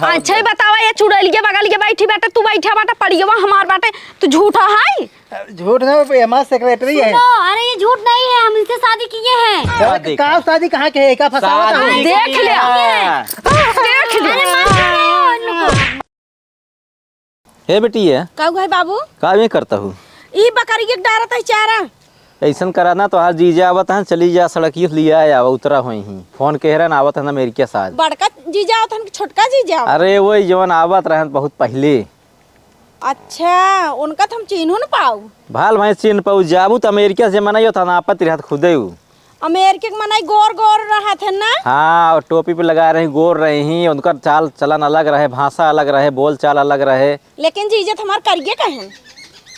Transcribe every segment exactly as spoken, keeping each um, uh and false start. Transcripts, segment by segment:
अच्छा ही बतावा, ये चुड़ैलिया बगल के बैठी बाटे, तू बैठा बाटे, पड़ियवा हमार बाटे, तू झूठा है? झूठ ना, ये हमार secretary है। सुनो, अरे ये झूठ नहीं है, हम इनसे शादी किए हैं। का, शादी का, का शादी कहाँ के है? का फंसावा शादी था? देख लिया। हाँ। देख लिया। अरे मत छोड़ो इन लोगों को। हे बेटी, ये का हुआ है बाबू? का ये करता हूँ? ई बकरी के डारत है चारा। ऐसन करा ना, तोहार जीजा आवत हैं, चली जा सड़किया से लिया आवा, उतरा होइहीं। फोन कह रहे ना, आवत हैं अमेरिका से आज। बड़का जीजा आवत हैं कि छोटका जीजा आवत? अरे वही जवन आवत रहन बहुत पहिले। अच्छा, उनका तो हम चिन्हू न पाऊ। भाल भाई चिन्ह पाऊ, जाबू तो अमेरिका से मनई होत अनापत रहत खुदे उ। अमेरिका के मनई गोर गोर रहत है ना? हाँ, और टोपी पे लगा रही, गोर रही, उनकर चाल चलन अलग रहे, भाषा अलग रहे, बोल चाल अलग रहे। लेकिन जीजा तो हमार करिए कहन।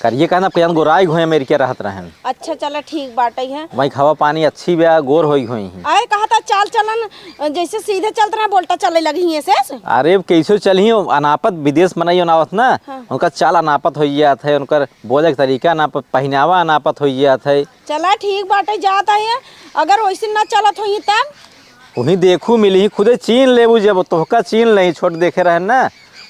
करिए कहन, अब कहियन गोराई घोए अमेरिका रहत रहन। अच्छा, चला ठीक बाटे है। वहीं खावा पानी अच्छी बा, गोर होई होई ही। आए कहा था चाल चलन, जैसे सीधे चलत रहे, बोलता चले लगी ही ऐसे, ऐसे। अरे, अब कैसे चली, अनापत विदेश मनई अनावत ना, हाँ। उनका चाल अनापत हो जात है, उनकर बोले के तरीका अनापत, पहनावा अनापत हो जात है। चला ठीक बाटे, जात है, अगर वैसे ना चलत होई तब? वहीं देखू मिली, खुदे चीन लेबू, जब तोहका चीन लेही, छोट देखे रहे ना,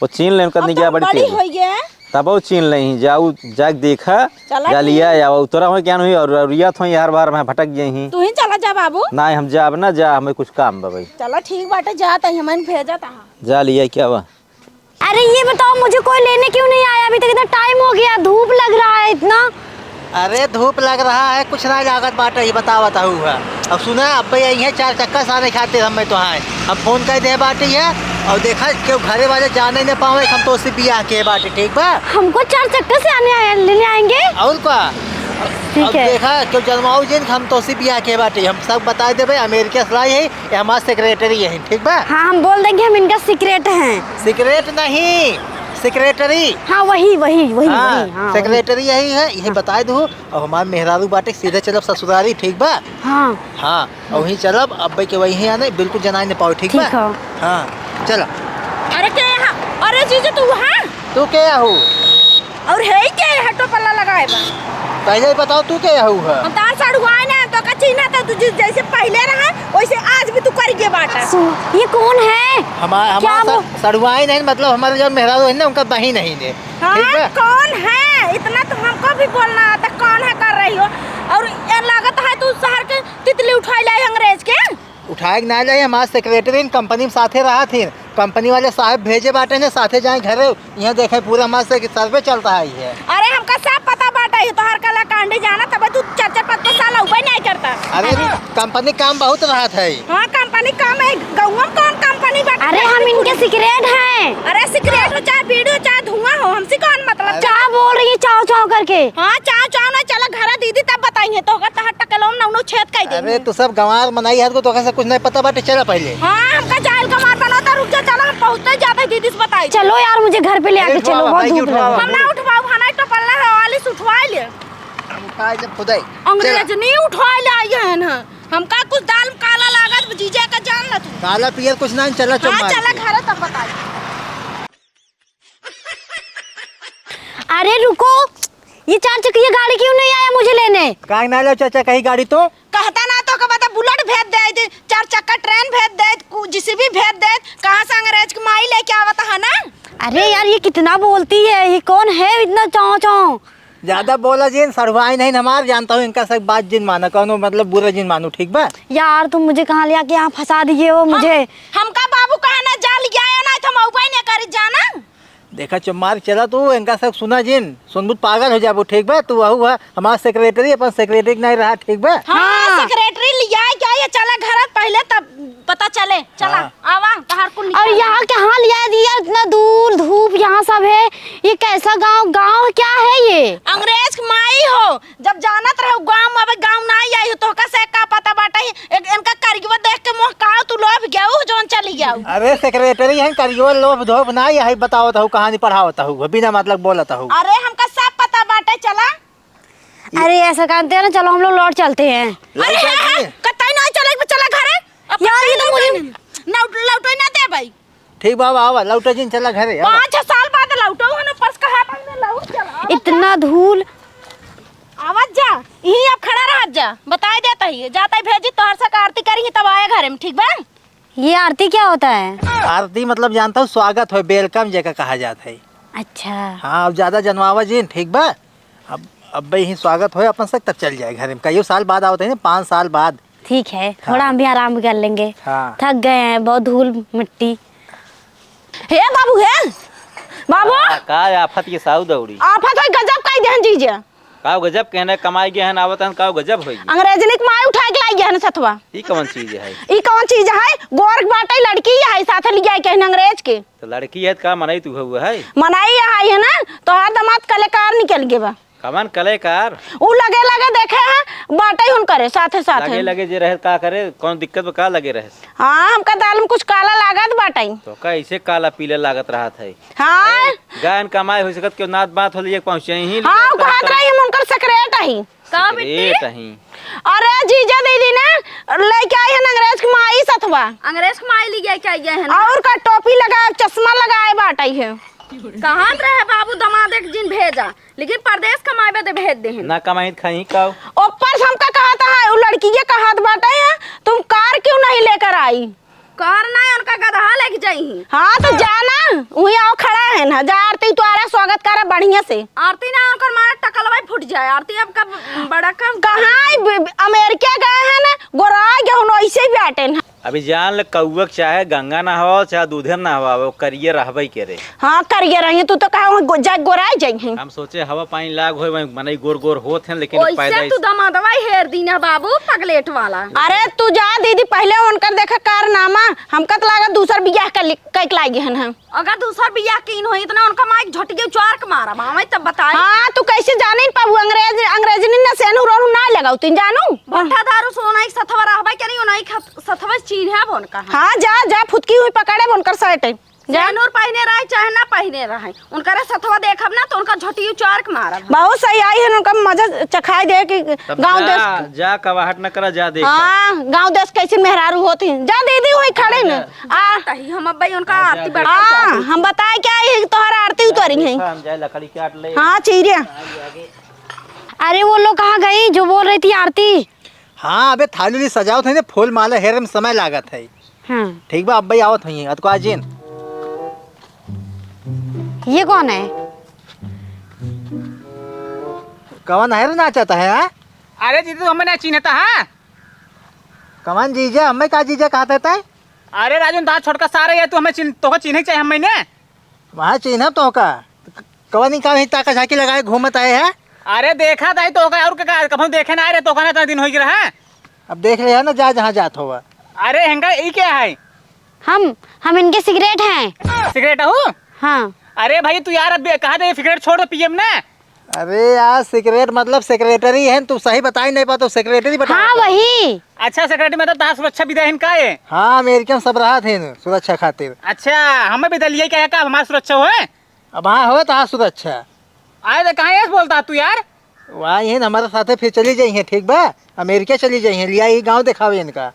वो चीन ले उनका अब निगाह तो बड़ी बड़ी तेज। होई गए। तब वो चीन लेही, जाऊ जाके देखा, चला जा लिया ठीक। आवा, उतरा हो क्या नहीं, और, और या थो यार बार में भटक गई ही। तू ही चला जा बाबू। ना हम जाब ना जा, हमें कुछ काम बा भाई। चला ठीक बाटे, जात है, हमन भेजत है। जा लिया क्या बा? अरे ये बताओ, मुझे कोई लेने क्यों नहीं आया अभी तक? इतना टाइम हो गया, धूप लग रहा है इतना। अरे धूप लग रहा है, कुछ ना लागत बाटे, ये बतावत हूँ है। अब सुना, अब भाई यही है चार चक्का सारे खाते हम मैं तो आए। अब फोन कर दे बाटे है, और देखा क्यों घरे वाले जाने न पावे, हम तो उसी बियाह के बाटे, ठीक बा? हमको चार चक्का से आने आए, लेने आएंगे। और का? ठीक अब है। देखा क्यों जन्माऊ जिन, हम तो उसी बियाह के बाटे, हम सब बता देबे, अमेरिका से लाई है, ये हमार secretary है, ठीक बा? हाँ, हम बोल देंगे हम इनका secret हैं। Secret नहीं, secretary। हाँ, वही, वही, वही, हाँ, वही, हाँ, वही। Secretary यही है, यही हाँ। बता दू। और हमार मेहरारू बाटे, सीधे चलब ससुरारी, ठीक बा? हाँ। हाँ, और वहीं चलब, अब के वहीं आने, बिल्कुल जनाई न पाओ, ठीक बा? ठीक हो। हाँ, चला। अरे के यहाँ? अरे जीजू, तू वहाँ? तू के यहाँ हो? और है ही क्या है टोपला लगाए बा? पहले ही बताओ, तू के हऊ है? हम तार सड़ुआइन है, तो का चिन्हा तो तू जिस जैसे पहले रहा, वैसे आज भी तू कर के बाटा। सु-, ये कौन है? हमार, क्या हमार वो? स-, सड़ुआइन है, मतलब हमारे जो मेहरारू है ना, उनका बहिन है ने। हाँ, ठीक है? कौन है? इतना तो हमको भी बोलना आता, कौन है कर रही हो? और ये लागत है तू शहर के तितली उठाई लाई अंग्रेज के। उठाए के ना जाए, हमार secretary इन company में साथे रहा थी, company वाले साहब भेजे बाटे ने साथे जाए घरे। यहाँ देखे पूरा मस्त है कि survey चलता है ये। अरे हमका सब पता बाटे, ये तोहर कलाकांडी जाना तब तू चार चार पाँच पाँच साल उबे नहीं करता। अरे अरे। Company काम बहुत रहत है। हाँ company काम है, गौवा में कौन company बाटे? अरे हम इनके secret हैं। अरे secret हो चाहे बीड़ी हो चाहे धुआं हो, हमसे कौन मतलब? अरे। क्या बोल रही है चाव चाव करके? हाँ चाव चाव ना, चला घर दीदी तब बताएंगे तो होगा तोहर टकलवा में नौनो छेद कर देंगे। अरे तू सब गंवार मनई है, तो कैसे कुछ नहीं पता बाटे, चला पहले। हाँ, हमका जाइल गंवार बनाता, रुक जा, चला, हम पहुँचते जाते दीदी से बताई। चलो यार, मुझे घर पे ले आके अरे चलो, उठवाओ, बहुत भाई जी, धूप लग उठवाओ। रही है। हम ना उठवाओ, हना टोपल्ला है, वाली से उठवाई ले। उठवाई ले खुदाई। अंग्रेज चला। नहीं उठवाई ले आई है ना। हमका कुछ दाल में काला लागत, जीजा का जान ला तू। काला पियर कुछ ना, चला हाँ, चुम्मा चला के। घर तब बताई। अरे रुको, ये चार चक्किया गाड़ी क्यों नहीं आया मुझे लेने? काहे ना ले चाचा कहीं गाड़ी तो? कहता ना तो का बता, बुलेट भेज दे, दे, चार चक्का ट्रेन भेज दे, कु-, जेसीबी भेज दे, कहाँ से अंग्रेज की माई लेके आवता है ना? अरे यार, ये कितना बोलती है, ये कौन है इतना चाव चाव? ज्यादा बोला जिन, सड़ुआई नहीं हमार, जानता हूँ इनका सब बात जिन माना, कौनो मतलब बुरा जिन मानो, ठीक बा? यार, तुम मुझे कहाँ ले आके यहाँ फंसा दिए हो हम, मुझे? हमका बाबू कहा ना जा लिया ना, तो हम उपाय नहीं करी जाना। देखा चुम्मार चला तू, इनका सब सुना जिन, सुनबुत पागल हो जाबो, ठीक बा? तू वहू है हमार secretary, अपन secretary के नहीं रहा, ठीक बा? हाँ, हाँ। Secretary लिया क्या ये? चला घर पहले, तब पता चले। चला, हाँ। आवा, बाहर कुल और निकल। यहाँ कहाँ लिया दिया, इतना दूर धूप, यहाँ सब है, ये कैसा गांव, गांव क्या है ये? अंग्रेज के माई हो, जब जानत रहो गांव में, अबे गांव ना आई हो, तोहका से का पता बाटे? एक, इनका करियवा देख के मोह का तू लोभ गया, उ जौन चली गया। अरे secretary हैं, करियवा लोभ धोभ ना आई है, बतावत हूँ, कहानी पढ़ावत हूँ, बिना मतलब बोलत हूँ। अरे हमका सब पता बाटे, चला। अरे ऐसा करते हैं ना, चलो हम लोग लौट चलते हैं। अरे लौट हाँ, हाँ, चलते हैं। कतई ना चले, चला घरे। अब यार, कतई ये तो लौटे मुझे ना, ना लौटे ना दे भाई। ठीक बा, आवा, आवा, लौटे जिन, चला घरे, आवा। पाँच छह साल बाद लौटो, हन ऊपर से कहा था, मैं लौट चला, आवा, इतना जा। धूल। आवा जा, यहीं अब खड़ा रह जा, बताई देता ही, जाता ही भेजी, तोहर से आरती करी, तब आए घरे में, ठीक बा? ये आरती क्या होता है? आरती मतलब जानत हो, स्वागत होय, welcome जेका कहा जात है। अच्छा। हाँ, अब ज्यादा जनवावा जिन, ठीक बा? अब, अब भाई ही स्वागत होय अपन सब, तब चल जाए घर में। कईयो साल बाद आवत है ना, पाँच साल बाद। ठीक है, हाँ। थोड़ा हम भी आराम कर लेंगे। हाँ। थक गए हैं, बहुत धूल मिट्टी। हे बाबू, हे बाबू। का, का आफत के साऊ दौड़ी? आफत है, गजब कई देहन जीजा। का गजब कहने, कमाई गए हैं, आवत हैं, का गजब होई? अंग्रेजनी के माई उठाए के लाई गए हैं सथवा। ई कौन चीज है? ई कौन चीज है? गोरख बाटे लड़की है, साथे लिया के हैं अंग्रेज के। तो लड़की है, का मनई तू हुआ है? मनई है, है ना? तोहार दामाद कलेकार निकल गए बा। कवन कलेकार? उ लगे लगे देखे हैं, बाटे हुन करे, साथे साथे। लगे लगे जे रहे, का करे? कौन दिक्कत बा, का लगे रहे? हाँ, हमका दाल में कुछ काला लागत बाटे। तो का ऐसे काला पीले लागत रहत है? हाँ। गायन कमाए हो सकत, क्यों नात बात होले, एक पहुँचे ही हाँ, उ कहत रही हम उनकर secret ही। का बिट्टी? Secret ही। अरे जीजा दीदी ना, लेके आई है अंग्रेज के माई सथवा। अंग्रेज के माई ले गए क्या गए हैं ना? और का टोपी लगाए, चश्मा लगाए बाटे है। कहत रहे बाबू दमाद एक जिन भेजा, लेकिन परदेस कमाए बदे भेज देहन। ना कमाई त खाई का? ऊपर से हमका कहत है, उ लड़की के कहत बाटे है, "तुम कार क्यों नहीं लेकर आई?" कार ना, उनका गदहा लेके जाई। हाँ, तो जा ना, उही आओ खड़ा है ना, जा आरती उतारा, स्वागत करा बढ़िया से। आरती ना, उनकर मारा टकलवा ही फूट जाए। आरती अब कब बड़ा कब कहाँ है, ब-, अमेरिका गए हैं ना, गोरा गए हन, वैसे ही बैठे हैं। अभी जान ले, कौआ के चाहे गंगा नहवाओ, चाहे दूधे में नहवाओ, करिए रहबे करे। हाँ, करिए रही, तू तो कहा वहाँ गो-, जा गोराई जाई हैं। हम सोचे हवा पानी लाग होए, वहीं मनई गोर गोर होत हैं, लेकिन ओइसे पैदा तू दमादवा ही हेर दीना बाबू, पगलेट वाला। अरे तू जा दीदी, पहले उनकर देखा कारनामा, हमका तो लागा दूसर बियाह कर लि-, कइके लागी हन हम। अगर दूसर बियाह कीन होई, इतना उनका माइक झटिके उचार के मारा, मामा तब बताई। हाँ, तू कैसे जाने पाबू? अंग्रेज, अंग्रेजनी न सेनु रोनु ना लगाऊ, तीन जानू। भट्टा दारू सोना एक सथवा रहबे के नहीं, ओना एक सथवा चीन्हे अब उनका। हाँ, जा, जा, फुतकी हुई पकड़े अब उनकर सैटे। जा। सेनुर पहिने रहे चाहे ना पहिने रहे, उनकरे सथवा देखब ना तो उनका झोटी उचार के मारब। बहुत सही आई है, उनका मजा चखाई दे कि तब गाँव जा, देश जा कवाहट न करा, जा देख। हाँ, गाँव देश कैसे मेहरारू होती हैं। जा दीदी वही खड़े जा, में। जा। आ। तही हम अब भाई उनका हाँ, जा आरती देख। बढ़ा हाँ, चाहती। हम बताए क्या ये तोहर आरती उतारी हैं। देखा, हम जाए लकड़ी काट ले। हाँ, चीरिया। अरे वो लोग कहाँ गई जो बोल रही थी आरती? हाँ, अबे थाली उली सजावत है ना, फूल माला हेरे में समय लागत है। हाँ। ठीक बा, अब भाई आवत होइहैं, अतको आजिन। ये कौन है? कवन है रे नाचत है, हाँ? अरे जीजा, तू हमें ना चिन्हता, हाँ? कवन जीजा, हमें का जीजा कहत है तै? अरे राजू, तोहार छोटका सारे है, तू हमें चिन्ह, तोहका चिन्हे के चाहे हमें ने। वहाँ चिन्हब तोहका। कवन ही काम है, ताका झांकी लगाए घूमत आए है? अरे देखा ताई तोहका, और का, कभू देखे ना आए रहे तोहका ना, इतना दिन हो गया है। अब देख ले है ना, जा जहाँ जात होवा। अरे हेंगा, ई क्या है? हम, हम इनके सिगरेट हैं। सिगरेट हो? हाँ। अरे भाई तू यार, अब कहा दे सिगरेट छोड़ दे, पियब ना। अरे यार, सिगरेट मतलब सेक्रेटरी है, तू सही बताई नहीं पातो, सेक्रेटरी बता हाँ, तो। वही। अच्छा, सेक्रेटरी मतलब तहार सुरक्षा भी देहिन का है? हाँ, अमेरिका में सब रहत हैं सुरक्षा खातिर। अच्छा, हमें भी दलिया क्या है का, हमार सुरक्षा होए? अब हाँ, होए तहार सुरक्षा। आए तो कहाँ ऐसे बोलता तू यार? वहाँ ही हमारे साथे फिर चली जाई हैं, ठीक बा? अमेरिका चली जाई हैं, लिया ही गाँव दिखावे इनका।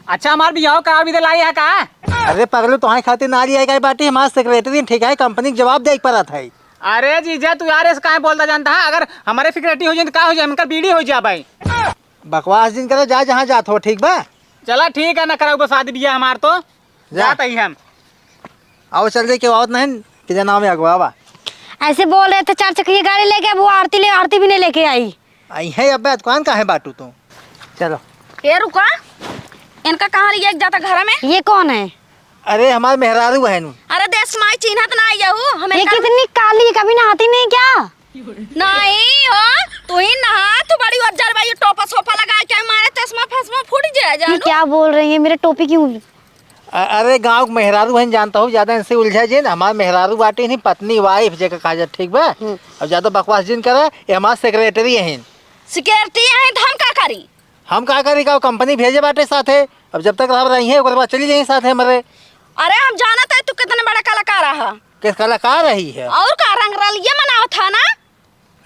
अच्छा, हमार बियाह करावे दे लाई है का? अरे पगलू, तोहाई खातिर ना लिया गई बाटी, हमार सेक्रेटरी, ठीक है, कंपनी के जवाब दे पड़त है। अरे जीजा, तू यार ऐसे काहे बोलता जानता है? अगर हमारे सिक्योरिटी हो जाए तो का हो जाए? हमका बीड़ी हो जाए भाई। बकवास जिन करे, जा जहाँ जात हो, ठीक बा? चला ठीक है, ना कराऊ बस शादी बियाह हमार तो। जा। जात ही हम। आओ चल जाए, केहू आवत नहीं कि जनाव में अगवा बा। ऐसे बोल रहे थे चार चक्किया गाड़ी लेके, अब वो आरती ले, आरती भी नहीं लेके आई। आई है अब्बे, दुकान काहे बाटू तू? चलो। ए रुका, इनका कहाँ लिए जाता घर में? ये कौन है? अरे हमार मेहरारू है नु। अरे देश माई चिन्हत ना आई हूँ, हम ये इनका कितनी काली है, कभी नहाती नहीं क्या? नहीं हो, तू ही नहा, तू बड़ी अज्जर भाई, टोपा सोपा लगा के मारे, चश्मा फसमा फूट जाए ये जानू। क्या बोल रही है? मेरे टोपी क्यों? अ-, अरे गाँव के मेहरारू हैं, जानता हूँ, ज्यादा इनसे उलझा जे ना। हमार मेहरारू बाटे नहीं, पत्नी, वाइफ जेका कहा जात, ठीक बा? हम्म। अब ज्यादा बकवास जिन करा, ये हमार सेक्रेटरी हैं। सिक्योरिटी हैं तो हम का करी? हम का करी, का कंपनी भेजे बाटे साथे, अब जब तक रह रही हैं ओकर बाद चली जाई साथे हमारे। अरे हम जानत है तू कितने बड़ा कलाकार रहा। किस कलाकार रही है? और का रंगरलिया मनावत है ना?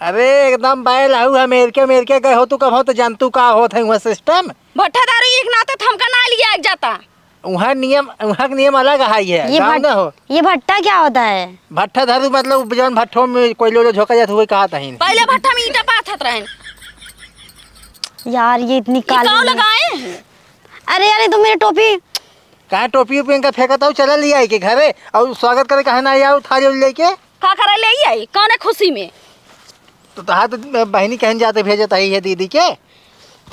अरे एकदम बैल हऊ, अमेरिका, अमेरिका गए हो तू कब हो तो जानतू का होत है वहाँ सिस्टम। भट्ठा दारू एक नाते त हमका ना लिया जाता। वहाँ नियम, वहाँ के नियम अलग है, ये ये गाँव भट-, ना हो। ये भट्टा क्या होता है? भट्ठा दारू मतलब जौन भट्ठों में कोई लोग झोंका जात हुए कहा था ही। पहले भट्ठा में ईंटा पाथत रहन। यार ये इतनी ये काली काव है। लगाए हैं? अरे यार ये तो मेरी टोपी। काहे टोपी ओपी इनका फेंकत हऊ? चला लियाई के घरे, अउर स्वागत करे काहे ना आऊ थारी ओरी लेके? का करे ले आई? कौने खुशी में? तो तोहार तो बहिनी कहन जाते भेजत हई है दीदी के।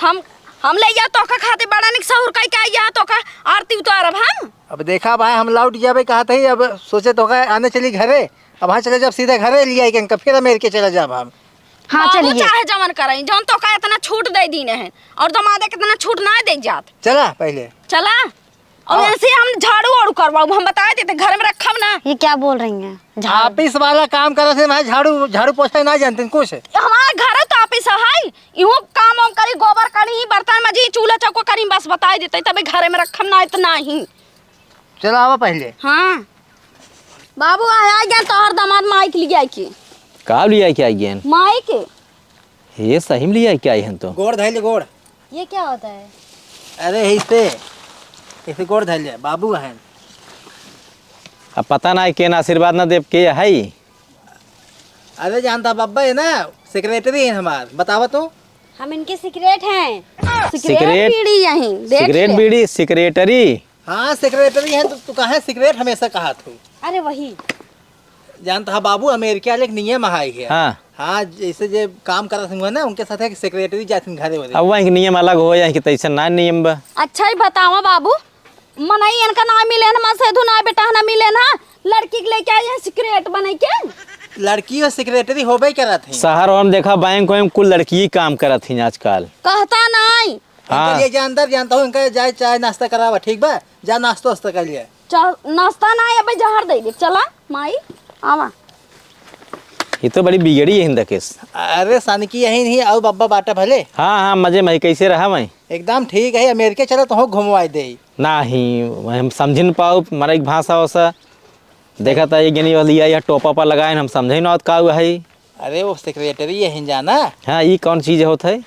हम, हम ले जाओ तोका खातिर बड़ा निक सहूर कई के आई, यहाँ तोका आरती उतारब हम। अब देखा भाई, हम लौट जाबे कहत हई, अब सोचे तोका आने चली घरे, अब हाँ चले जाब सीधे घरे, लियाई के इनका फिर अमेरिके चले जाब हम। हाँ, बाबू चलिए। चाहे जवन करई, जौन तोका इतना छूट दे दीने हैं, और दमादे के इतना छूट ना दे जात। चला पहले। चला। और हाँ। ऐसे हम झाड़ू वाड़ू करवाऊ, हम बताए देते, घर में रखब ना। ये क्या बोल रही हैं? झाड़ू? ऑफिस वाला काम करे से भाई, झाड़ू, झाड़ू पोछा ना जानते कुछ। हमारे घर तो ऑफिस है, इहो काम वाम करी, गोबर करी, बर्तन मजी, चूल्हा चौका करी, बस बताए देते, तबे घर में रखब ना इतना ही। चला आवा पहले। हाँ। बाबू, आ, आ गया तोहर दामाद माइक लिया के। का लिया के आई गेन? माइक। ये सही में लिया के आई हन तो। गोड़ धइले, गोड़। ये क्या होता है? अरे, ऐसे, ऐसे गोड़ धइले, बाबू हन। अब पता ना केन आशीर्वाद ना देब के हई। अरे, जानता बब्बा है ना, सेक्रेटरी है हमार, बतावा तो। हम इनके सीक्रेट हैं। सीक्रेट? सीक्रेट बीड़ी यहीं, देख सिगरेट ले। बीड़ी, सेक्रेटरी। हाँ, सेक्रेटरी है, तो तू काहे सिगरेट हमेशा कहत हो? अरे वही। जानत हा बाबू, अमेरिका वाले एक नियम है है। हाँ। हाँ, जैसे जे काम करत हुआ ना, उनके साथ एक सेक्रेटरी जात हुआ घरे वरे। अब वहीं के नियम अलग हो, यहाँ के तैसे ना नियम बा। अच्छा ही बतावा बाबू, मनई इनका ना मिले ना, मसेधु ना बेटा ना मिले ना, लड़की के लेके आई है सिक्रेट बने के। लड़की और सेक्रेटरी होबे करत है। शहर और में देखा, बैंक वैंक कुल लड़की ही काम करत हैं आजकल। कहता नहीं। हाँ। इनके लिए जा अंदर, जानता हूँ, इनका जाए चाय नाश्ता करावा, ठीक बा? जा नाश्ता वास्ता कर लिया। चल, नाश्ता ना, अबे जहर दे दे। चला, माई, आवा। ये तो बड़ी बिगड़ी है हिंदा केस। अरे, सनकी यही नहीं, आओ बब्बा बाटा भले। हाँ, हाँ, मजे में, कैसे रहा मैं? एकदम ठीक है, अमेरिका चला तो हो घुमवाई दे। नहीं, हम समझ न पाओ, मरे एक भाषा वसा। देखा था, ये गनी वाली आई, टोपा पर लगाए, हम समझे ना का हुआ है। अरे, वो सेक्रेटरी है, हिन जाना। हाँ, ई कौन चीज होत है?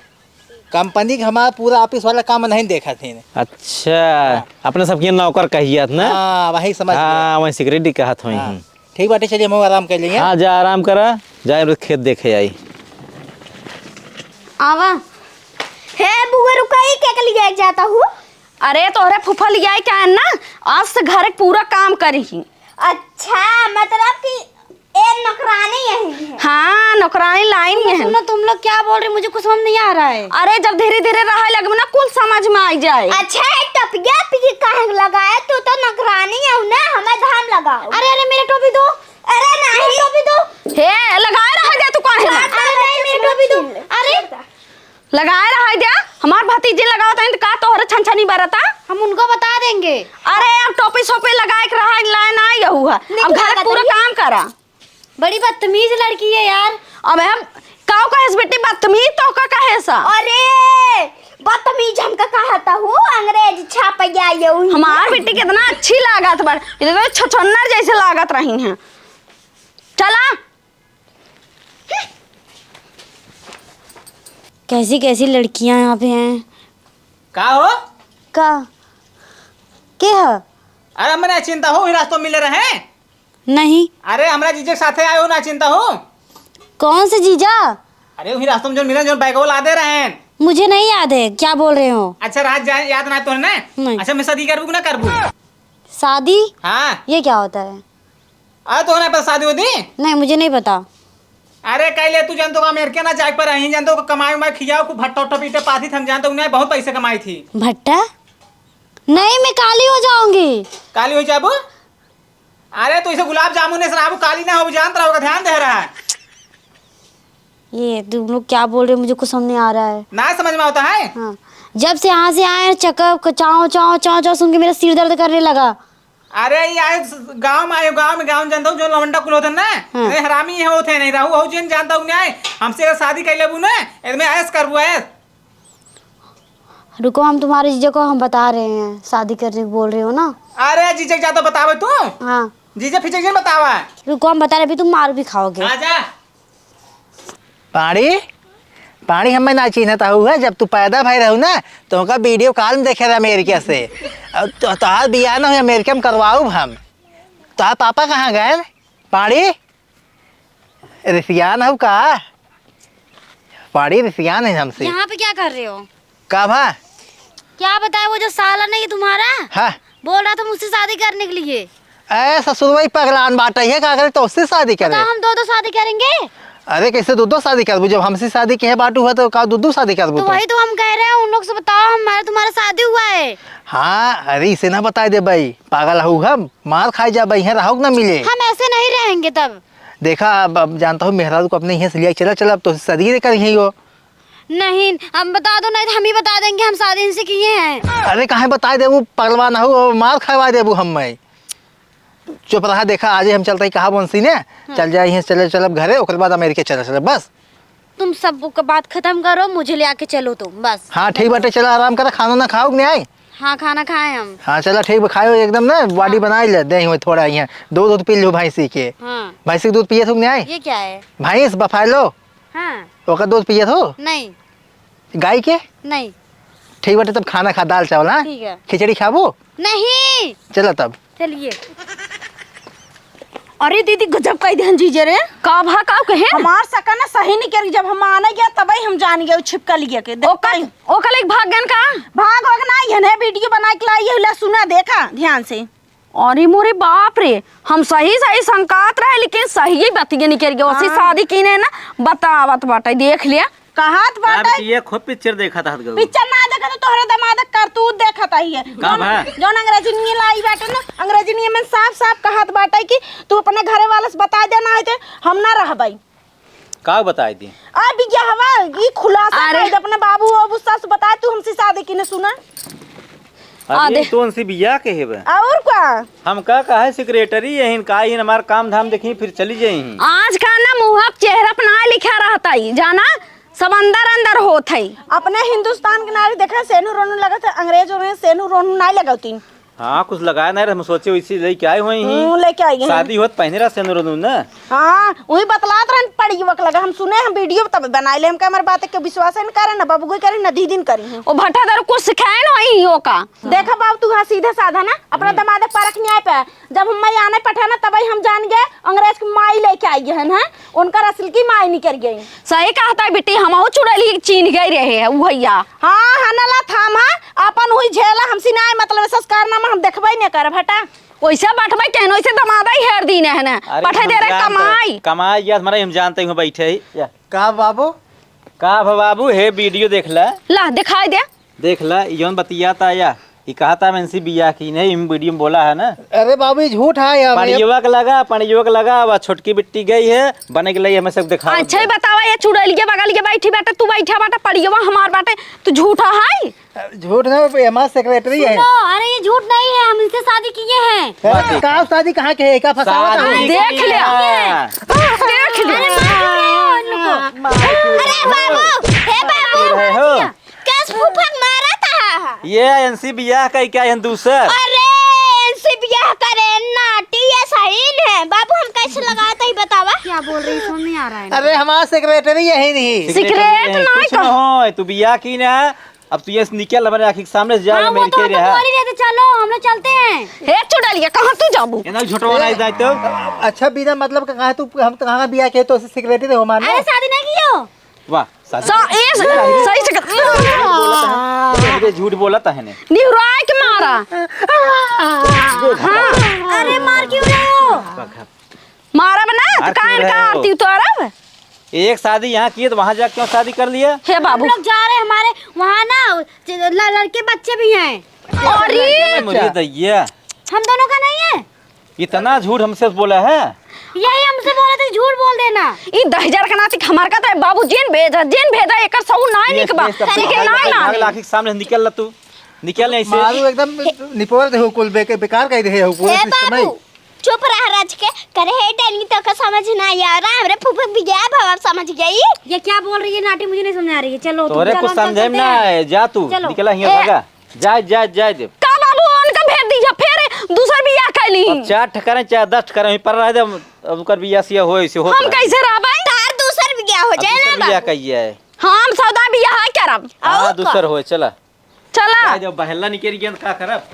कंपनी के हमार पूरा ऑफिस वाला काम नहीं देखत हैं। अच्छा, हाँ। अपने सबके नौकर कहियत ना? हाँ, वही समझ हाँ, गए। वही सेक्रेटरी कहत होई हाँ। हैं। ठीक बाटे, चलिए, हम आराम कर लेंगे। हाँ, जा आराम करा, जा खेत देखे आई। आवा। हे बुआ, रुका, ई के के लिए जाता हूँ? अरे, तोहरे फूफा लियाई का ना, आज से घर के पूरा काम करी। अच्छा, मतलब कि ए नौकरानी यही है। हाँ, नौकरानी लाइन में है। सुनो, तुम लोग क्या बोल रहे हो? मुझे कुछ समझ नहीं आ रहा है। अरे, जब धीरे धीरे रहे लगबे ना, कुल समझ में आ जाए। अच्छा, ये टोपिया पी काहे लगाया? तू तो नौकरानी है ना, हमें धाम लगाओ। अरे, अरे, मेरे टोपी दो। अरे, नहीं। मेरे टोपी दो। हे, लगाए रह जा तू काहे ना? अरे, नहीं, मेरे टोपी दो। अरे। लगाए रह जा, हमार भतीजी लगावत हैं तो का तोहरे छनछनी बरता? हम उनको बता देंगे। अरे, अब टोपी सोपी लगाए के रहा, लाए ना यहू है। अब घर पूरा काम करा। बड़ी बदतमीज लड़की है यार। अबे हम काऊ कहेस बेटी, बदतमीज तो का कहेस? अरे, बदतमीज हमका कहता हूँ, अंग्रेज छाप गया ये हुई। हमार बेटी कितना अच्छी लागत बा, ये तो छछन्नर जैसे लागत रही हैं। चला। कैसी कैसी लड़कियां यहाँ पे हैं। का हो? का? के है? अरे, हमरे चिंता हो, ही रास्तों मिले रहे। नहीं। अरे, हमरा जीजे के साथे आए हो ना, चिंता हो। कौन से जीजा? अरे, वही रास्ता में जो मिले, जो बैगवा लादे रहे। मुझे नहीं याद है, क्या बोल रहे हो? अच्छा, रात जाए, याद ना तो है ना? नहीं। अच्छा, मैं शादी करबू कि ना करबू? शादी? हाँ। ये क्या होता है? अरे, तो ना पता शादी होती? नहीं, मुझे नहीं पता। अरे, कह ले, तू जानतो का, अमेरिका ना जाए पर, यहीं जानतो का, कमाई उमाई खियाओ, खूब भट्टा उट्टा पीटे पाथी, हम जानतो उन्हें बहुत पैसे कमाई थी। भट्टा? नहीं, मैं काली हो जाऊंगी। काली हो जाबू? अरे, तू इसे गुलाब जामुन से रहबू, काली ना हो, जानत रहो, ध्यान दे रहा है। ये तुम लोग क्या बोल रहे हो, मुझे कुछ समझ नहीं आ रहा है। ना समझ में आता है? हाँ, जब से यहाँ से आए हैं, चकअप क-, चाव, चाव, चाव, चाव सुन के मेरा सिर दर्द करने लगा। अरे, ये आए स-, गाँव में आए, गाँव में, गाँव में जानता हूँ, जो लवंडा कुल होते हैं ना, हाँ। अरे, हरामी ये होते हैं, नहीं रहू, हो जिन जानता हूँ, नहीं, हमसे अगर शादी कर लेबू ना, इसमें ऐश करबू, ऐश। रुको, हम तुम्हारे जीजा को हम बता रहे हैं, शादी करने को बोल रहे हो ना। अरे, जीजा के जा तो बतावे तू। हाँ। जीजा फिजा के बतावा। रुको, हम बता रहे, अभी तुम मार भी खाओगे। आजा। पाड़ी, पाड़ी हमें ना चिन्हत हऊ है, जब तू पैदा भई रहू ना, तो ओका वीडियो कॉल में देखे रहे अमेरिका से। अब तो, तोहार बियाह ना हुई, अमेरिका में करवाऊब हम। तोहार पापा कहाँ गए? पाड़ी, रिसियान हऊ का? पाड़ी, रिसियान है हमसे। यहाँ पे क्या कर रहे हो? का भा? क्या बताए, वो जो साला नहीं तुम्हारा, हाँ। बोल रहा था मुझसे शादी करने के लिए। ए ससुरवा, ई पगलान बाटइ है, का करे तोहसे शादी करे? तो हम दो दो शादी करेंगे। अरे कैसे दो दो शादी करबू? जब हमसे शादी किहे बाटू है तो का दो दो शादी करबू तो तो? वही तो हम कह रहे हैं, उन लोग से बताओ हमारा तुम्हारा शादी हुआ है। हाँ, अरे इसे ना बताइ देबइ, पागल हऊ हम, मार खाइ जाबइ, इहाँ रहउ के ना मिले। हम ऐसे नहीं रहेंगे तब। देखा, अब, अब जानता हूँ मेहरारू को अपने इहाँ से लिया, चला चला, अब तो शादी नहीं करी है यो। नहीं, हम बता दो, नहीं तो हम ही बता देंगे, हम शादी इनसे किए हैं। अरे काहे बताइ देबू, पगलवा ना हो, मार खवाइ देबू हम्मे। चुप रहा, देखा, आजे हम चलत ही कहा वंशी ने, हाँ। चल जाए, इहाँ चले, चलब घरे, ओकर बाद अमेरिका चले, चले, बस। तुम सब का बात खतम करो, मुझे ले आके चलो तुम, बस। हाँ, ठीक बाटे, चला, आराम करा, खाना ना खाओ कि नहीं आई? हाँ, खाना खाए हम। हाँ, चला, ठीक बा, खाओ एकदम ना, बॉडी हाँ। बनाइ ले, देह में थोड़ा इहाँ, दूध, दूध पी लो भैंसी के। हाँ। भैंसी के दूध पियत हो कि नहीं आई? ये क्या है? भैंस, बफेलो। हाँ। ओकर दूध पियत हो? नहीं। गाय के? नहीं। ठीक बाटे, तब खाना खा, दाल चावल, हाँ? ठीक है। खिचड़ी खाबू? नहीं। चला तब। चलिए। अरे दीदी, गजब कइ देहन जीजे रे। का भा, का कहे? हमार सका ना सही निकरि गइ, जब हम आने गया तबही हम जान गए, उ छिपकली के। देख ओकर, कहीं। ओकर लेके भाग गन का? भाग होग ना, इहने वीडियो बनाइ के लाई है, ले सुना, देखा ध्यान से। अरे मोरे बाप रे, हम सही सही संकात रहे, लेकिन सही बतिये निकरि गए। ओसी हाँ। शादी कीने ना, बतावत बाटे, देख लिया। कहत बाटे। ये खूब पिक्चर देखत हत गऊ। पिक्चर ना देखत, तोहरे दमाद के करतूत देखत ही है। का जौन, भा? जौन अंग्रेजनिया लाई बाटे ना, अंग्रेजनिया में साफ साफ कहत बाटे कि तू अपने घरे वाले से बताइ दे, ना है तो हम ना रहबइ। का बताइ दी? आ बियाहवा, ई खुलासा अरे। कइ दे, अपने बाबू वाबू सास बताए, तू हमसे शादी कीने, सुना। अरे आ दे। तो उनसे बियाह के हेबे। और का? हम का कहे सेक्रेटरी यही का ही हमार काम धाम देखी फिर चली जाई। आज का ना मुँह पे चेहरा पे ना लिखा रहत ही, जाना सब अंदर अंदर होत ही। अपने हिंदुस्तान के नारी देखे सेनू रोनू लगत है, अंग्रेज उंग्रेज सेनू रोनू नाहीं लगौतीन। हाँ, कुछ लगाए नहीं रहे, हम सोचे वैसे लेके आए हुए ही। हम्म, लेके आई हैं। शादी होत पहने रहा सेनू रोनू ना। हाँ, वही बतलात रहन पड़ियवा के लगा, हम सुने, हम वीडियो तब बनाए ले, हमका हमारे बात के विश्वास है न करे, न बबुगो करे, न दीदी न करी हैं। ओ भट्टा दारू कुछ सिखाए न होई ओका। देखा बाबू, तू हाँ सीधा साधा ना, अपना हम्म। दमाद के परख न्याय पे। जब हम मैं आने पठाना, तबही हम जान गए, अंग्रेज के माई लेके आई गए हैं, हैं? उनकर असल की माई निकल गई। सही कहत है बिट्टी, हमहू चुड़ैली चीन्ह गए रहे हैं उ भैया। हाँ, हनला थामा, अपन हुई झेला, हमसे नाहीं मतलब, संस्कार नामा हम देखबे नहीं करब, हटा। वैसे बैठबे केहन, वैसे दमादा ही हेर दीन है ना, अरे पठे हम दे रहे जानते हैं। कमाई। कमाई, या हमारा हम जानते हैं, बैठे ही, या। का बाबू? का भा बाबू, हे वीडियो देख ला। ला, दिखाई दे। देख ला, ई जौन बतियाता या, ई कहता मैं इनसे बियाह की नहीं, हम वीडियो में बोला है ना। अरे बाबू, ई झूठ है यार। पड़ियवा के लगा, पड़ियवा के लगा, अब छोटकी बिट्टी गई है, बने के लिए हमें सब दिखावा अच्छा ही दे। बतावा, ये चुड़ैलिया बगल के बैठी बाटे, तू बैठा बाटे, पड़ियवा हमार बाटे, तू झूठा है? झूठ ना, ये हमार सेक्रेटरी है। सुनो, अरे ये झूठ नहीं है, हम इनसे शादी किए हैं। अरे का शादी कहाँ के है, का फसावा शादी था? देख लिया। किए हैं। देख लिया। अरे मार क्यों रहे हो इन लोगों को? मार क्यों अरे रहे हो? बाबू, हे बाबू। क्यों रहे हो? कैस फूफक मारा था? ये इनसे बियाह कई क्या है दूसर? अरे इनसे बियाह करे नाटी ये सही है। बाबू हम कैसे लगाए तही बतावा? क्या बोल रही है, समझ नहीं आ रहा है। अरे हमार सेक्रेटरी यही नहीं। सेक्रेटरी सिक्रेट यही ना कुछ कह- ना हो, तू बियाह की ना, अब तू ये निकल हमारे आँखी के सामने से जा, हाँ, वो मेरे तो, के हम तो रहा। बोल ही रहे थे, चलो हम लोग चलते हैं। हे चुड़ैलिया, कहाँ तू जाबू? ये ना झोटवा नहीं जाए तो। अच्छा बिना मतलब का कहाँ तू, हम तो कहाँ बियाह के तो सेक्रेटरी हो मानो। अरे शादी नहीं की हो? वाह, शादी सा-, ये ये रही। सही से कर। ये झूठ बोलत है ने। निहुराए के मारा। हाँ। अरे मार क्यों रहे हो? मारा बना, मार तो काहे क्यों रहे का हो? आरती उतारब? एक शादी यहाँ की है तो वहाँ जाके क्यों शादी कर लिया? हे बाबू। हम लोग जा रहे हैं, हमारे वहाँ ना ल-, लड़के बच्चे भी हैं। अरे! मुझे दैया। हम दोनों का नहीं है। इतना झूठ हमसे बोला है? यही हमसे बोला था, झूठ बोल देना। ई दहिजर के नाती हमार का तो बाबू जिन भेजा, जिन भेजा, एकर सऊ ना ये निकबा। ये सब लेकिन भाग, ना भाग, ना भाग, नहीं। लाखी के सामने से निकल ला तू। निकल नहीं से। मारू एकदम निपोर दे हो कुल बेके-, बेकार कर दे हो पूरा हे सिस्टम है। बाबू, चुप रह रज के। करे हे डैनी तो का समझ ना आया। राम रे फूफक भी गया, बाबा समझ गई। ये क्या बोल रही है नाटी, मुझे नहीं समझ आ रही है। चलो, तुम तोरे चलो, कुछ हम समझे चलते ना हैं। है, जा तू, चलो। निकला हियाँ ए, भागा। जाए, जाए, जाए दे। का बाबू, उनका भेज दीजिए, फिर दूसर बियाह कर ली। अब चार ठकरे, चाहे दस ठकरे, वहीं पर रह दे, अब, अब उनकर बियाह सिया होए, से होत हम रहे। कैसे रहबे? तार दूसर बियाह हो अब जाए दूसर ना बियाह बाबू। कहिए है। हम सौदा बियाह है करब। हाँ, और का? दूसर होए, चला। चला। जाए दे, बहला निकल गया, का करब?